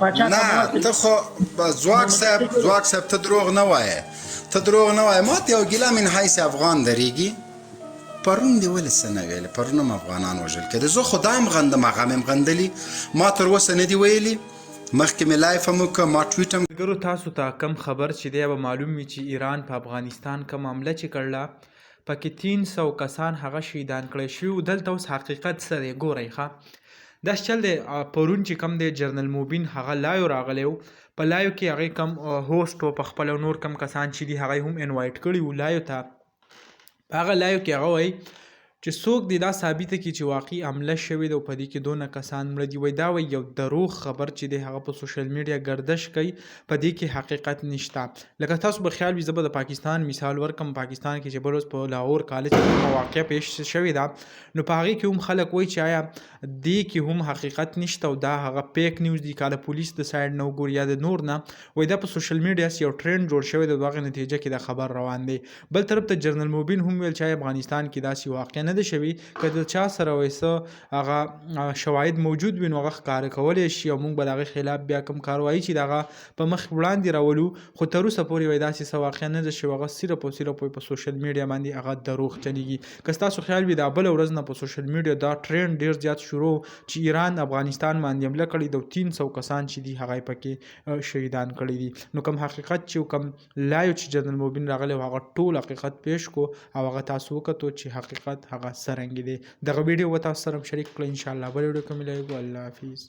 پاچا نه ته خو ځواک صاحب، ځواک صاحب، ته دروغ نه وایې، ته دروغ نه وایې. ماته یو ګیله من حیث افغان درېږي، پرون دې ولې څه نه ویلې؟ پرون هم افغانان وژل کېده. زه خو دا هم غندم، هغه مې هم غندلي. ما تر اوسه نه دي ویلي، مخکې مې live هم وکړ، ما ټویټ هم ملګرو، تاسو ته کم خبر چې دی به معلوم وي چې ایران په افغانستان کوم حمله چې کړله، پکې 300 کسان هغه شهیدان کړی شوي وو. دلته اوس حقیقت څه دی؟ ګورئ ښه، داسې چل دی. پرون چې کم دی جنرال مبین هغه live راغلی و. په live کې هغه کم host و په خپل نور کم کسان چې دي هغه هم invite کړي وو live ته. په هغه live کې هغه وایي چې څوک دې دا ثابته کړي چې واقعي حمله شوې ده او په دې کې دونه کسان مړه دي. وایي دا وایي یو دروغ خبر چې دی هغه په social media ګردش کوي، په دې کې حقیقت نشته. لکه تاسو به خیال وي، زه به د پاکستان مثال ورکم. پاکستان کې چې بل ورځ په لاهور کالج کې کومه واقعه پیښ شوې ده، نو په هغې کې هم خلک وایي چې آیا دې کې هم حقیقت نشته او دا هغه fake news دي؟ کاله پولیس د side نه وګوري یا د نور نه، وایي دا په social media یو ټرینډ جوړ شوی دی، د هغې نتیجه کې دا خبر روان دی. بل طرف ته جنرال مبین هم ویل چې افغانستان کې داسې واقع نه ده شوې، که د چا سره وایي څه هغه شواهد موجود وي نو هغه ښکاره کولی شي او موږ به د هغې خلاف بیا کوم کاروایی چې د هغه په مخ وړاندې راولو. خو تر اوسه پورې وایي داسې څه واقع نه ده شوې، هغه صرف او صرف وایي په social media باندې هغه دروغ چلیږي. که ستاسو خیال وي، دا بله ورځ نه په social media دا ټرینډ ډیر زیات شروع چې ایران افغانستان باندې حمله کړې ده او 300 کسان چې دي هغه یې پکې شهیدان کړي دي. نو کوم حقیقت چې کوم live چې جنرال مبین راغلی، هغه ټول حقیقت پیش کو او هغه تاسو وکتو چې حقیقت هغه څرنګه دی. دغه ویډیو به تاسو سره شریک کړم. ان شاء الله بل ویډیو کې ملایږو. الله حافظ.